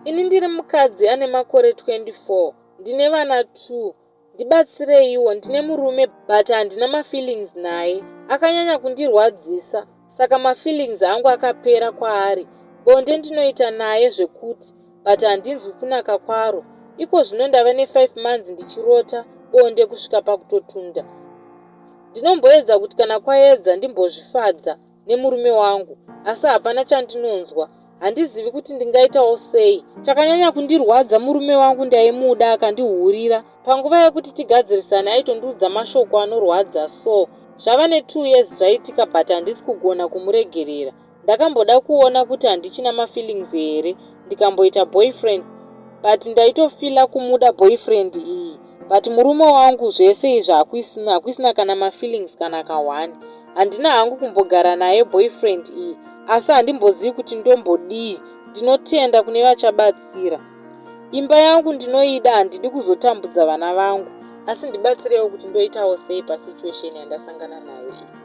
Ini ndiri mukadzi ane makore 24, ndine vana 2. Ndibatsireiwo, ndine murume but handina mafeelings naye. Akanyanya kundirwadzisa saka mafeelings angu akapera kwaari. Bonde ndinoita naye zvekuti but handinzwi kunaka kwaro. Iko zvino ndava ne5 months ndichirota bonde kusvika pakutotunda. Ndinomboedza kuti kana kwaedza ndimbozvifadza nemurume wangu asi hapana chandinonzwa. Handizivi kuti ndingaitawo sei. Chakanyanya kundirwadza murume wangu ndaimuda akandihurira. Panguva yekuti tigadzirisane aitondiudza mashoko anorwadza so. Zvava ne2 years zvaitika but handisi kugona kumuregerera. Ndakamboda kuona kuti handichina mafeelings here ndikamboita boyfriend but ndaitofila kumuda boyfriend iyi but murume wangu zvese izvi hakuisina hakuisina kana mafeelings kana kahwani. Handina hangu kumbogara naye boyfriend iyi asi handimbozivi kuti ndombodii. Ndinotenda kune vachabatsira. Imba yangu ndinoida handidi kuzotambudza vana vangu asi ndibatsirewo kuti ndoitawo sei pasituation yandasangana nayo iyi.